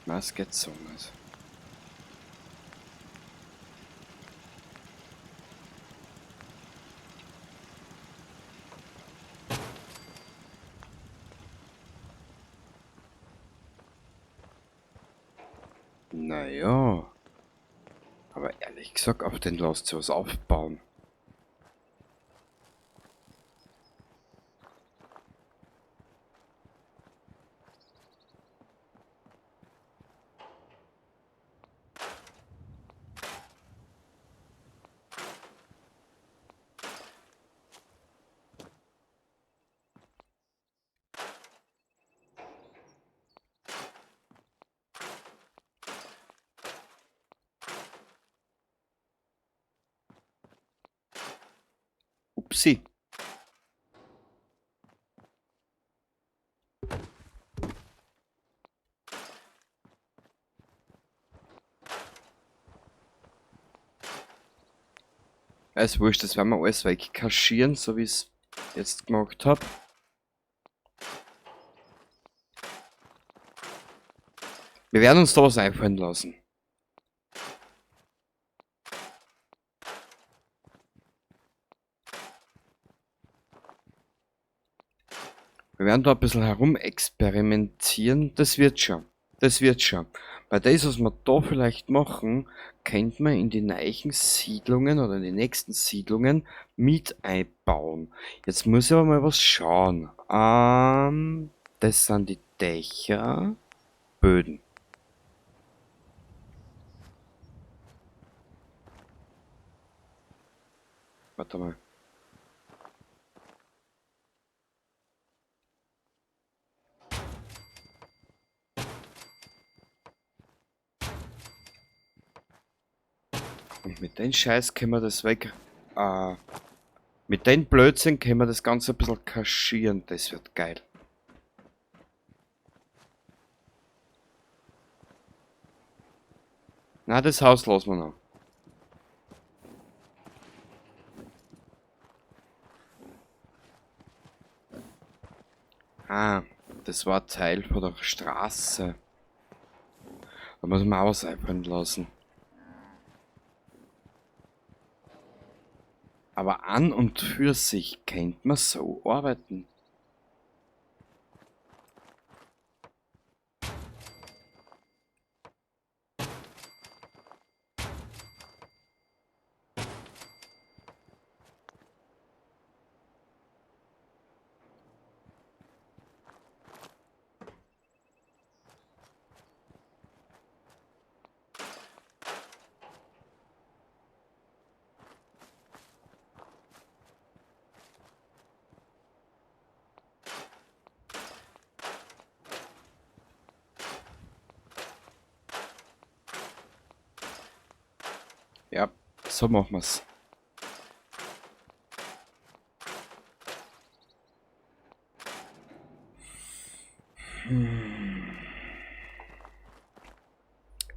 Was geht so nicht? Naja. Aber ehrlich gesagt, auf den lässt sich was aufbauen. Upsi. Ja, ist wurscht, das werden wir alles wegkaschieren, so wie ich's jetzt gemacht hab. Wir werden uns da was einfallen lassen. Wir werden da ein bisschen herumexperimentieren. Das wird schon. Das wird schon. Bei das, was wir da vielleicht machen, könnte man in die neuen Siedlungen oder in die nächsten Siedlungen mit einbauen. Jetzt muss ich aber mal was schauen. Das sind die Dächer. Böden. Warte mal. Und mit dem Scheiß können wir das weg. Mit dem Blödsinn können wir das Ganze ein bisschen kaschieren. Das wird geil. Na, das Haus lassen wir noch. Ah, das war Teil von der Straße. Da muss man auch was einfallen lassen. Aber an und für sich könnte man so arbeiten. Ja, so machen wir's.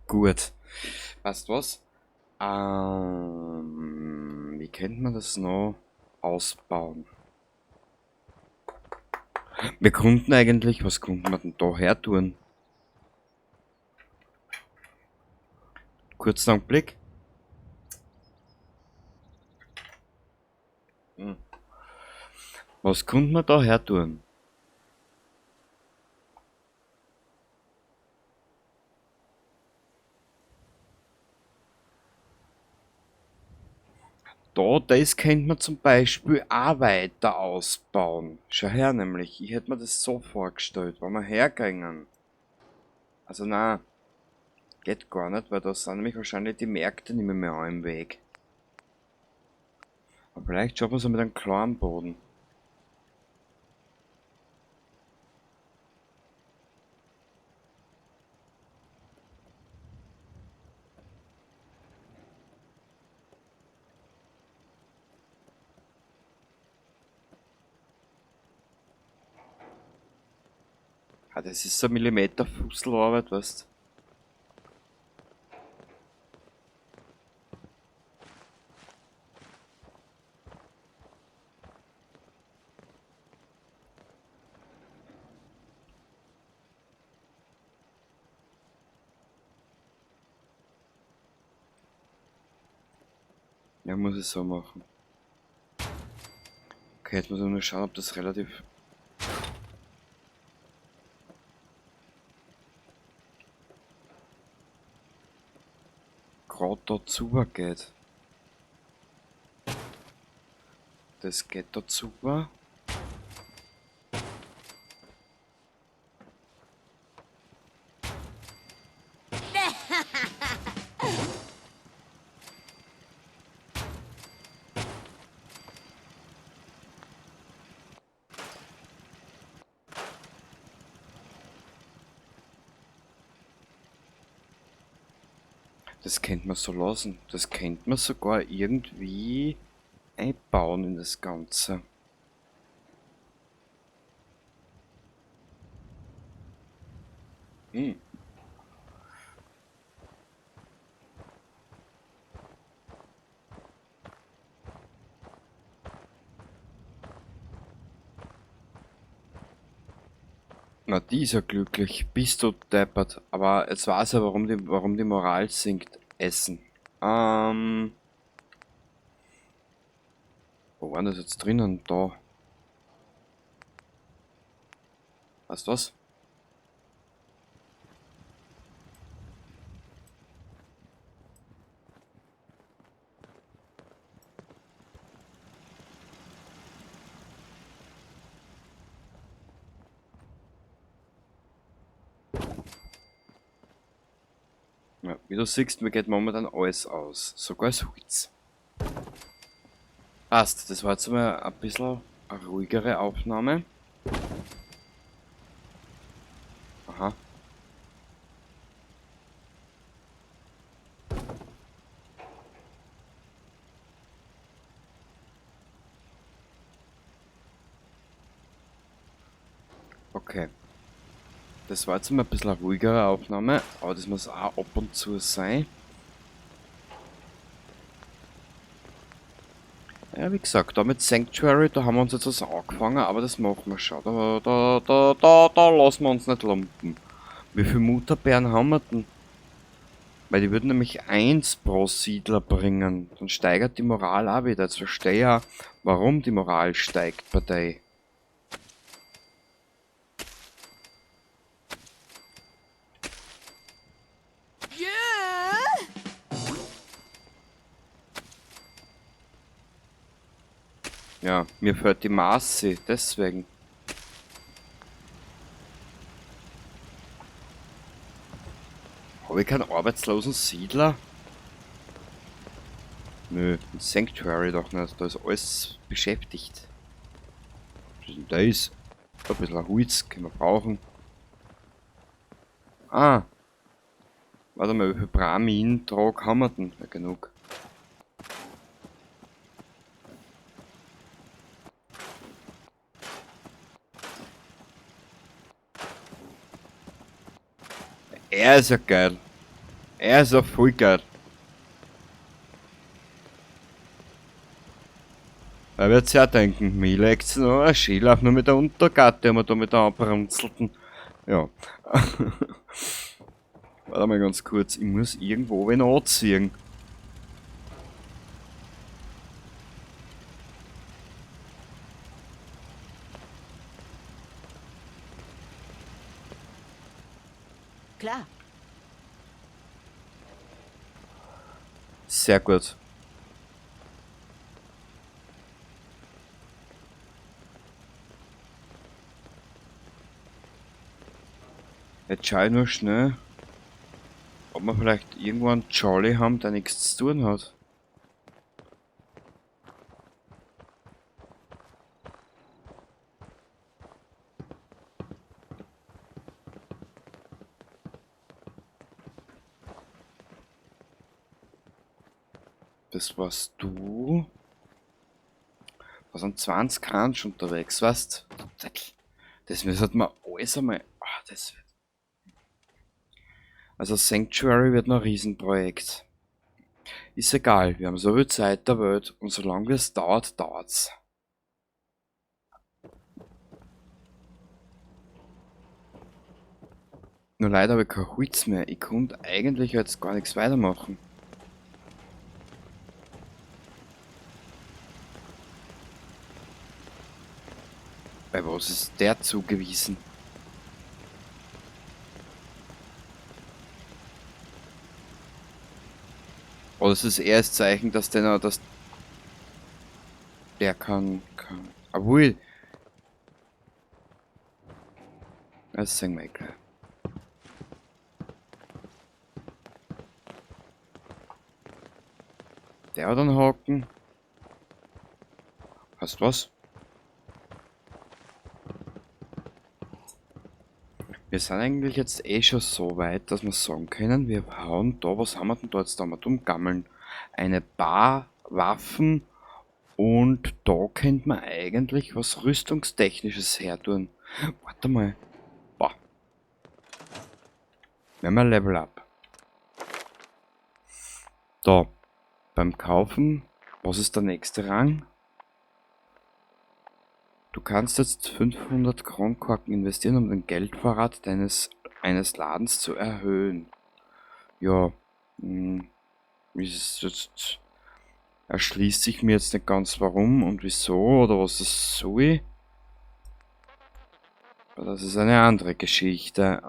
Gut. Weißt du was? Wie könnte man das noch ausbauen? Wir konnten eigentlich, was konnten wir denn da her tun? Kurzen Augenblick. Was konnte man da her tun? Da, das könnte man zum Beispiel auch weiter ausbauen. Schau her nämlich, ich hätte mir das so vorgestellt, wenn wir hergingen. Also nein, geht gar nicht, weil da sind nämlich wahrscheinlich die Märkte nicht mehr im Weg. Aber vielleicht schaffen wir es mit einem klaren Boden. Ah, das ist so ein Millimeter Fusselarbeit, weißt du? Ja, muss ich so machen. Okay, jetzt muss ich nur schauen, ob das relativ... gerade da geht. Das geht da super. Das könnte man so lassen. Das könnte man sogar irgendwie einbauen in das Ganze. Hm. Na, die ist ja glücklich. Bist du deppert. Aber jetzt weiß er, warum die Moral sinkt. Essen. Wo war denn das jetzt drinnen? Da. Weißt du was? Ja, wie du siehst, mir geht momentan alles aus. Sogar das Holz. Passt, das war jetzt mal ein bisschen eine ruhigere Aufnahme. Aha. Okay. Das war jetzt mal ein bisschen eine ruhigere Aufnahme, aber das muss auch ab und zu sein. Ja, wie gesagt, da mit Sanctuary, da haben wir uns jetzt was angefangen, aber das machen wir schon. Da lassen wir uns nicht lumpen. Wie viele Mutterbären haben wir denn? Weil die würden nämlich 1 pro Siedler bringen. Dann steigert die Moral auch wieder. Jetzt verstehe ich ja, warum die Moral steigt bei der. Ja, mir fehlt die Masse, deswegen. Habe ich keinen arbeitslosen Siedler? Nö, ein Sanctuary doch nicht, da ist alles beschäftigt. Was ist denn das? Ein bisschen Holz können wir brauchen. Ah! Warte mal, wie viel Brahmin-Trag haben wir denn? Ja, genug. Er ist ja geil. Er ist ja voll geil. Er wird sich auch denken, mir legt's noch ein Skilauf nur mit der Untergatte, aber da mit der abrunzelten. Ja. Warte mal ganz kurz, ich muss irgendwo wen anziehen. Klar. Sehr gut. Jetzt schau ich nur schnell, ob wir vielleicht irgendwo einen Jolly haben, der nichts zu tun hat. Das warst du. Da sind 20 Kransch unterwegs, weißt du? Das müssen wir alles einmal. Ach, das wird. Also Sanctuary wird noch ein Riesenprojekt. Ist egal, wir haben so viel Zeit der Welt und solange es dauert, dauert's. Nur leider habe ich kein Holz mehr. Ich konnte eigentlich jetzt gar nichts weitermachen. Bei was ist der zugewiesen? Oder ist es eher das Zeichen, dass der, dass der kann. Obwohl. Das sehen wir gleich. Der hat einen Haken. Hast was? Wir sind eigentlich jetzt eh schon so weit, dass wir sagen können, wir hauen da, was haben wir denn da jetzt da mal umgammeln? Eine paar Waffen und da könnte man eigentlich was Rüstungstechnisches hertun. Warte mal. Boah. Wir haben ein Level Up. Da. Beim Kaufen, was ist der nächste Rang? Du kannst jetzt 500 Kronkorken investieren, um den Geldvorrat eines Ladens zu erhöhen. Ja, ist jetzt, erschließt sich mir jetzt nicht ganz warum und wieso oder was das soll. Aber das ist eine andere Geschichte.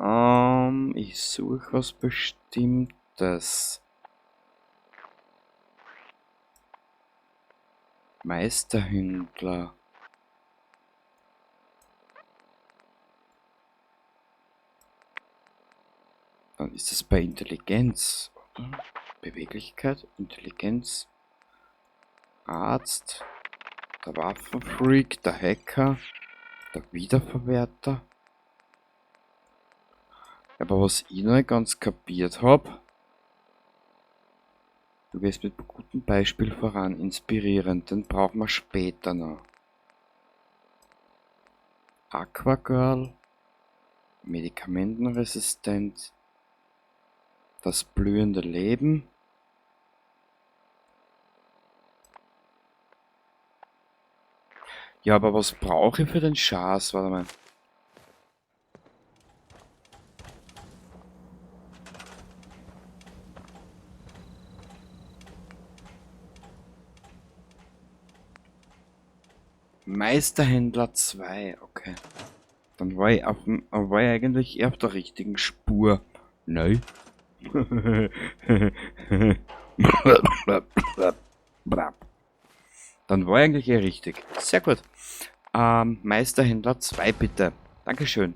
Ich suche was Bestimmtes. Meisterhändler. Dann ist es bei Intelligenz, oder? Beweglichkeit, Intelligenz, Arzt, der Waffenfreak, der Hacker, der Wiederverwerter. Aber was ich noch nicht ganz kapiert hab, du gehst mit gutem Beispiel voran, inspirierend, den brauchen wir später noch. Aquagirl, medikamentenresistent, das blühende Leben. Ja, aber was brauche ich für den Schaß? Warte mal. Meisterhändler 2, okay. Dann war ich, war ich eigentlich eher auf der richtigen Spur. Nein. Dann war ich eigentlich eher richtig. Sehr gut. Meisterhändler 2 bitte. Dankeschön.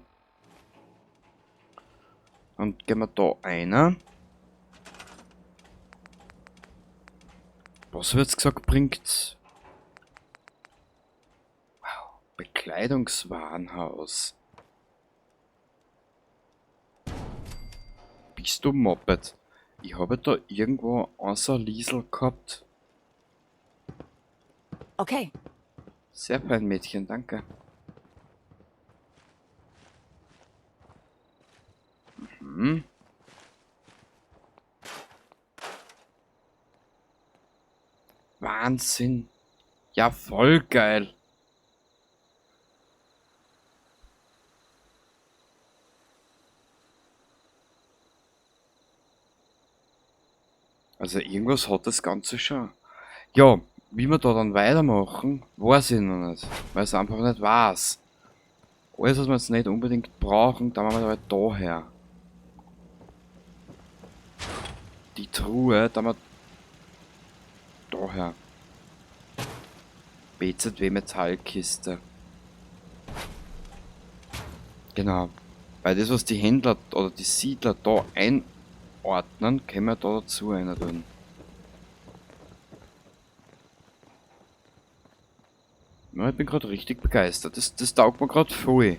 Und gehen wir da einer. Was wird's gesagt, bringt's? Wow. Bekleidungswarenhaus. Bist du Moped? Ich habe da irgendwo außer Liesel gehabt. Okay. Sehr fein, Mädchen, danke. Mhm. Wahnsinn. Ja, voll geil. Also irgendwas hat das Ganze schon. Ja, wie wir da dann weitermachen, weiß ich noch nicht. Weil es einfach nicht weiß. Alles, was wir jetzt nicht unbedingt brauchen, da machen wir halt daher. Die Truhe, da haben wir daher. BZW Metallkiste. Genau. Weil das, was die Händler oder die Siedler da einordnen, können wir da dazu einer tun. Ja, ich bin grad richtig begeistert. Das taugt mir grad voll.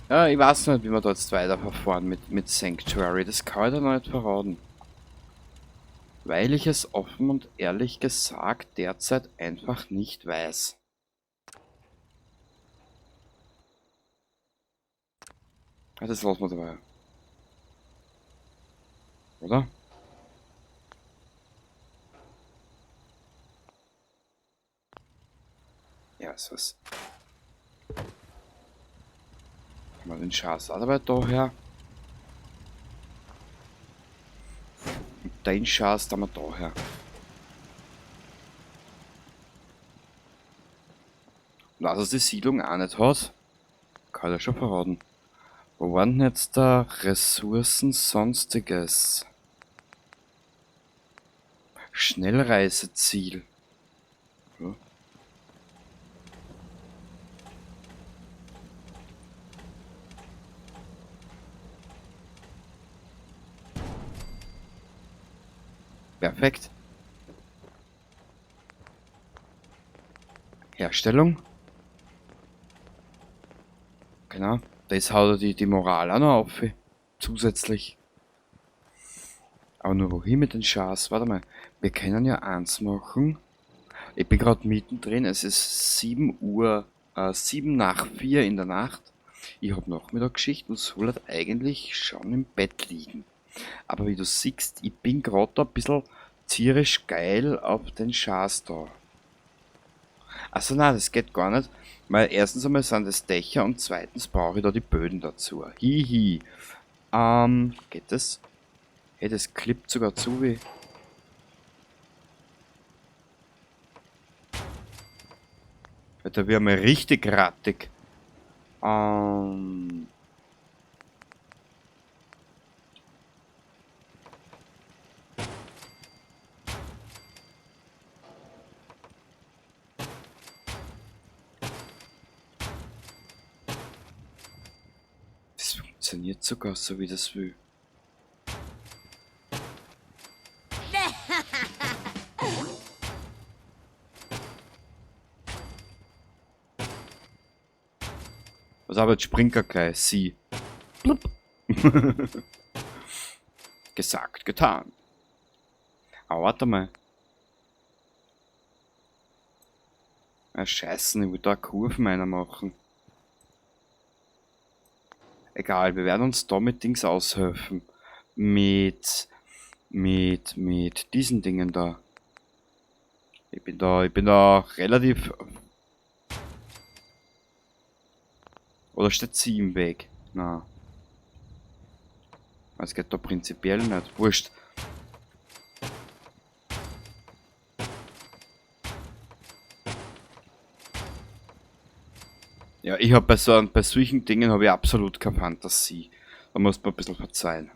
Ja, ich weiß nicht, wie wir da jetzt weiterverfahren mit Sanctuary. Das kann ich da noch nicht verraten. Weil ich es offen und ehrlich gesagt derzeit einfach nicht weiß. Ja, das lassen wir dabei. Oder? Ja, was ist. Haben wir den Schatz auch dabei da her? Und den Schatz da wir da her. Und was es die Siedlung auch nicht hat, kann ich ja schon verraten. Wo waren denn jetzt da Ressourcen sonstiges? Schnellreiseziel. Ja. Perfekt. Herstellung. Genau. Das haut die Moral auch noch auf. Zusätzlich. Aber nur wohin mit den Schaß? Warte mal. Wir können ja eins machen. Ich bin grad mittendrin. Es ist 7 Uhr, 4:07 in der Nacht. Ich hab Nachmittagsschicht und soll halt eigentlich schon im Bett liegen. Aber wie du siehst, ich bin grad da ein bisschen tierisch geil auf den Schaß da. Also nein, das geht gar nicht. Weil erstens einmal sind das Dächer und zweitens brauche ich da die Böden dazu. Hihi. Geht das? Hey, das klippt sogar zu wie... Alter, wir haben ja richtig rattig. Das funktioniert sogar so, wie das will. Was aber jetzt springt er gleich. Sie. Blub. Gesagt, getan. Aber warte mal. Ah, Scheiße, ich will da eine Kurve einer machen. Egal, wir werden uns da mit Dings aushelfen. Mit diesen Dingen da. Ich bin da relativ... Oder steht sie im Weg? Na. Es geht da prinzipiell nicht. Wurscht. Ja, ich hab bei solchen Dingen hab ich absolut keine Fantasie. Da muss man ein bisschen verzeihen.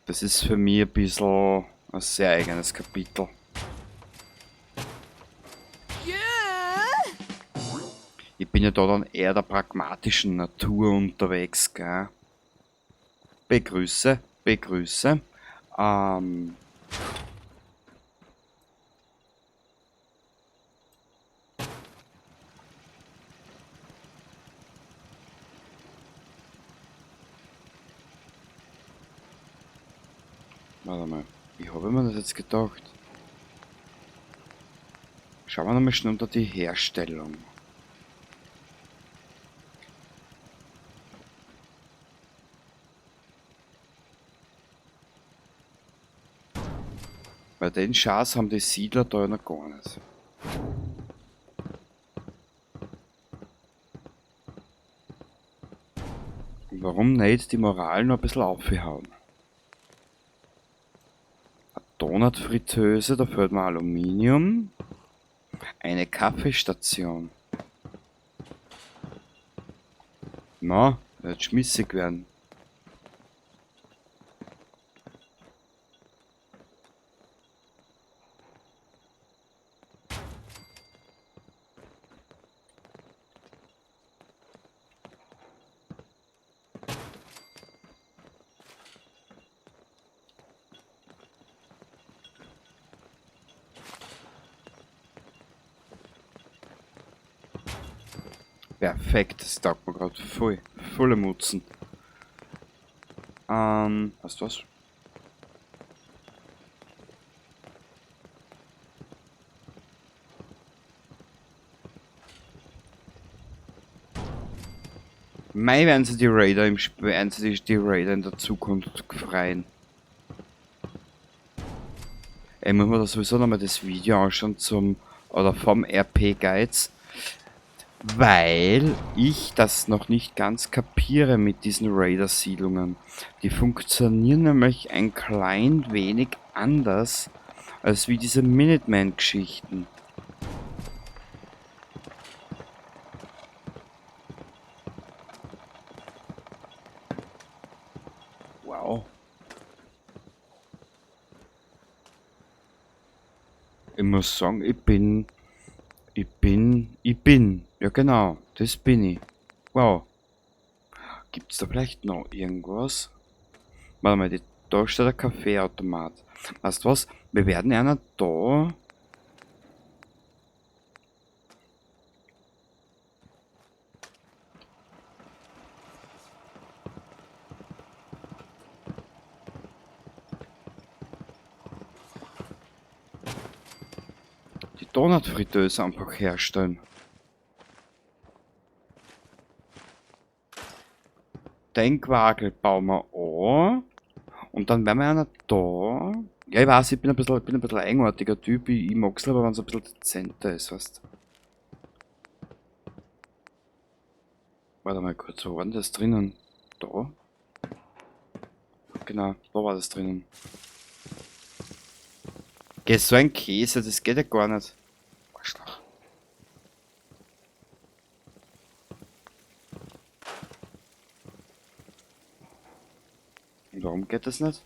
Das ist für mich ein bisschen ein sehr eigenes Kapitel. Ich bin ja da dann eher der pragmatischen Natur unterwegs, gell? Begrüße, begrüße. Warte mal, wie habe ich mir das jetzt gedacht? Schauen wir nochmal schnell unter die Herstellung. Bei den Schas haben die Siedler da ja noch gar nicht. Und warum nicht die Moral noch ein bisschen aufhauen? Eine Donutfritteuse, da fehlt mir Aluminium. Eine Kaffeestation. Na, wird schmissig werden. Perfekt, das taugt mir grad voll. Volle Mutzen. Weißt du was? Mei, werden sie die Raider im werden sie die Raider in der Zukunft freien. Ey, muss man da sowieso nochmal das Video anschauen zum, oder vom RP Guides, weil ich das noch nicht ganz kapiere mit diesen Raider-Siedlungen. Die funktionieren nämlich ein klein wenig anders als wie diese Minuteman-Geschichten. Wow. Ich muss sagen, ich bin. Ja genau, das bin ich. Wow. Gibt's da vielleicht noch irgendwas? Warte mal, da steht der Kaffeeautomat. Weißt du was? Wir werden einer da... die Donutfritteuse einfach herstellen. Den Quagel bauen wir an. Und dann werden wir einer da. Ja, ich weiß, ich bin ein bisschen eigenartiger Typ. Ich mag's lieber, wenn's ein bisschen dezenter ist, weißt. Warte mal kurz, wo war denn das drinnen? Da? Genau, da war das drinnen. Geh, so ein Käse, das geht ja gar nicht. Arschloch. Und warum geht das nicht?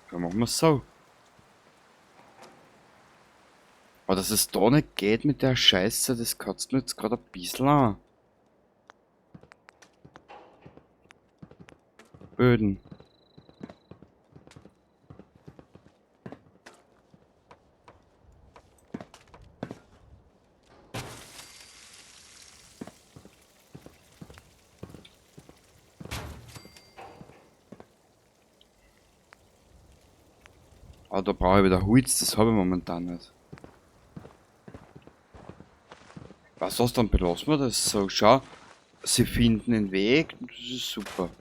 Dann machen wir's so. Aber dass es da nicht geht mit der Scheiße, das kotzt mir jetzt gerade ein bisschen an. Böden. Aber da brauche ich wieder Holz, das habe ich momentan nicht. Was was, dann belassen wir das so. Schau, sie finden den Weg, das ist super.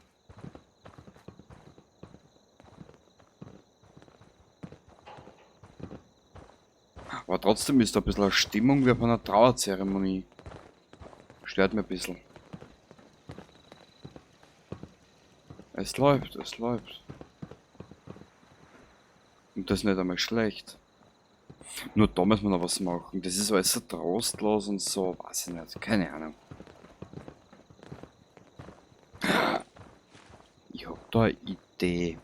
Aber trotzdem ist da ein bisschen eine Stimmung wie auf einer Trauerzeremonie. Stört mir ein bisschen. Es läuft, es läuft. Und das ist nicht einmal schlecht. Nur da müssen wir noch was machen. Das ist alles so trostlos und so, weiß ich nicht. Keine Ahnung. Ich hab da eine Idee.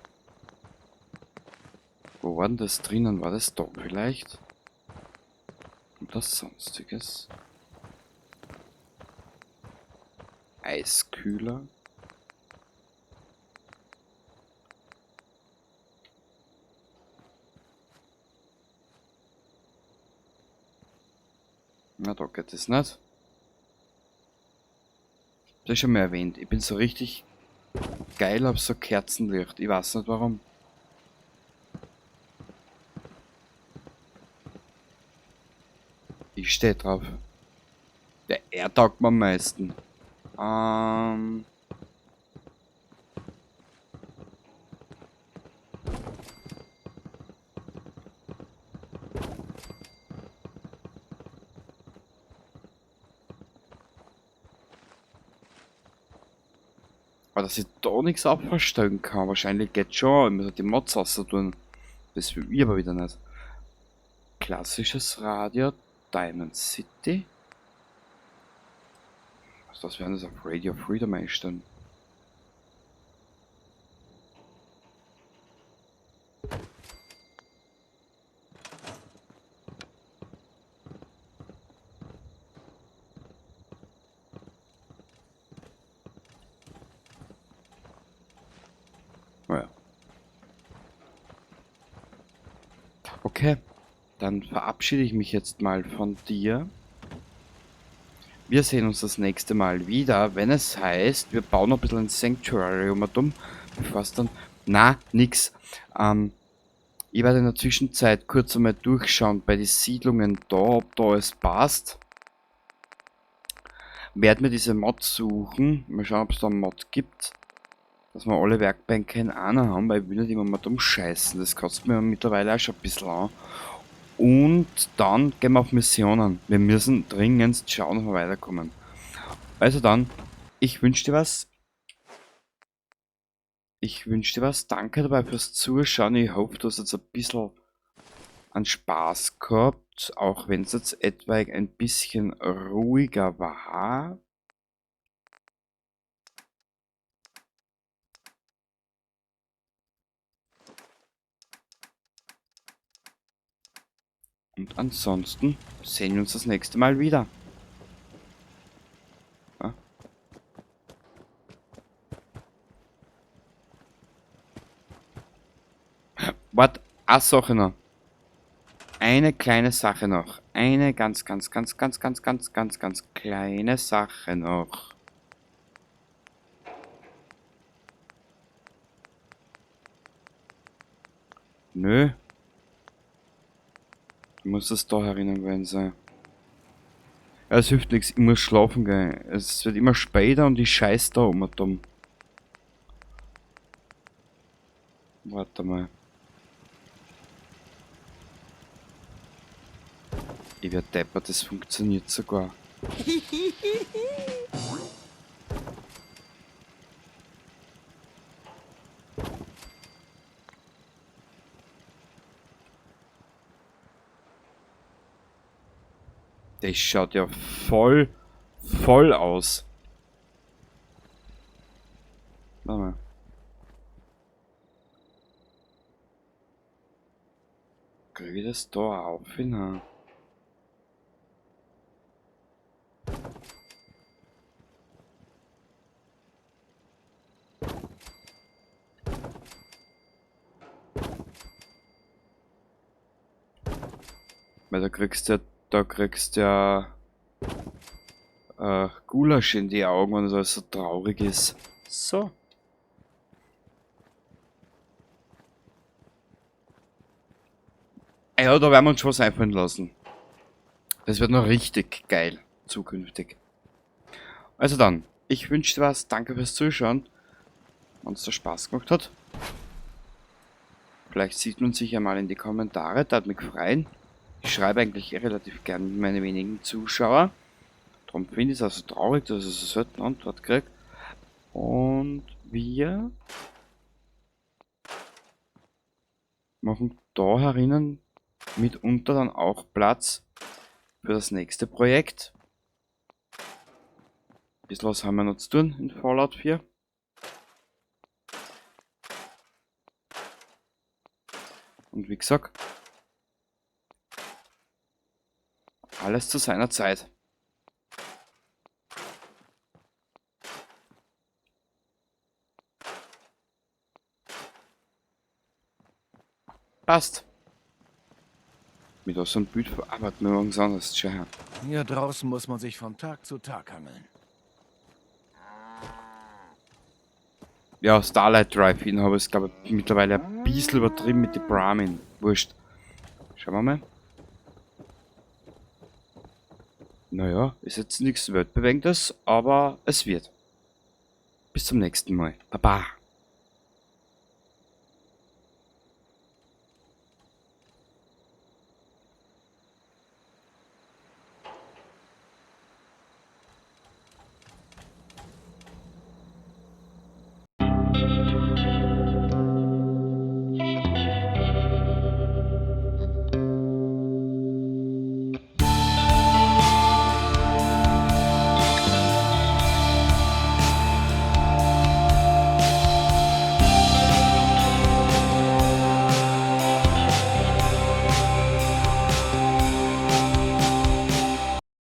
Wo war denn das drinnen? War das da vielleicht? Und das Sonstiges? Eiskühler? Na, da geht es nicht. Das ist schon mal erwähnt. Ich bin so richtig geil auf so Kerzenlicht. Ich weiß nicht warum. Ich steh drauf. Der er taugt mir am meisten. Aber dass ich da nichts abverstellen kann, wahrscheinlich geht schon, ich muss die Mods raus tun. Das will ich aber wieder nicht. Klassisches Radio, Diamond City. Was das wäre, das auf Radio Freedom einstellen. Naja. Okay, dann verabschiede ich mich jetzt mal von dir. Wir sehen uns das nächste Mal wieder, wenn es heißt, wir bauen noch ein bisschen ein Sanctuary um und um, bevor es dann... Na, nix. Ich werde in der Zwischenzeit kurz einmal durchschauen bei den Siedlungen da, ob da alles passt. Werde mir diese Mod suchen. Mal schauen, ob es da einen Mod gibt. Dass wir alle Werkbänke in einer haben, weil ich will nicht immer mal dumm scheißen. Das kotzt mir mittlerweile auch schon ein bisschen an. Und dann gehen wir auf Missionen. Wir müssen dringend schauen, ob wir weiterkommen. Also dann, ich wünsche dir was. Ich wünsche dir was. Danke dabei fürs Zuschauen. Ich hoffe, du hast jetzt ein bisschen an Spaß gehabt. Auch wenn es jetzt etwa ein bisschen ruhiger war. Und ansonsten sehen wir uns das nächste Mal wieder. Ja. Warte, eine Sache noch. Eine kleine Sache noch. Eine ganz, ganz, ganz, ganz, ganz, ganz, ganz, ganz kleine Sache noch. Nö. Ich muss das da herinnen gewesen sein. Ja, es hilft nichts, ich muss schlafen gehen. Es wird immer später und ich scheiß da um und dumm. Warte mal. Ich werd deppert, das funktioniert sogar. Das schaut ja voll aus. Warte mal. Krieg ich das da auf hin? Weil da kriegst du ja, Gulasch in die Augen, wenn das alles so traurig ist. So. Ja, da werden wir uns schon was einfallen lassen. Das wird noch richtig geil, zukünftig. Also dann, ich wünsche dir was, danke fürs Zuschauen. Wenn es dir Spaß gemacht hat. Vielleicht sieht man sich ja mal in die Kommentare, da hat mich gefreut. Ich schreibe eigentlich eh relativ gern mit meinen wenigen Zuschauer. Darum finde ich es also traurig, dass ich so selten Antwort kriege. Und wir machen da herinnen mitunter dann auch Platz für das nächste Projekt. Ein bisschen was haben wir noch zu tun in Fallout 4. Und wie gesagt, alles zu seiner Zeit. Passt. Mit so einem Bild verarbeiten wir morgens anders. Schau her. Hier draußen muss man sich von Tag zu Tag hangeln. Ja, Starlight Drive-In habe ich es, glaube ich, mittlerweile ein bisschen übertrieben mit den Brahmin. Wurscht. Schauen wir mal. Naja, ist jetzt nichts Weltbewegendes, aber es wird. Bis zum nächsten Mal. Baba.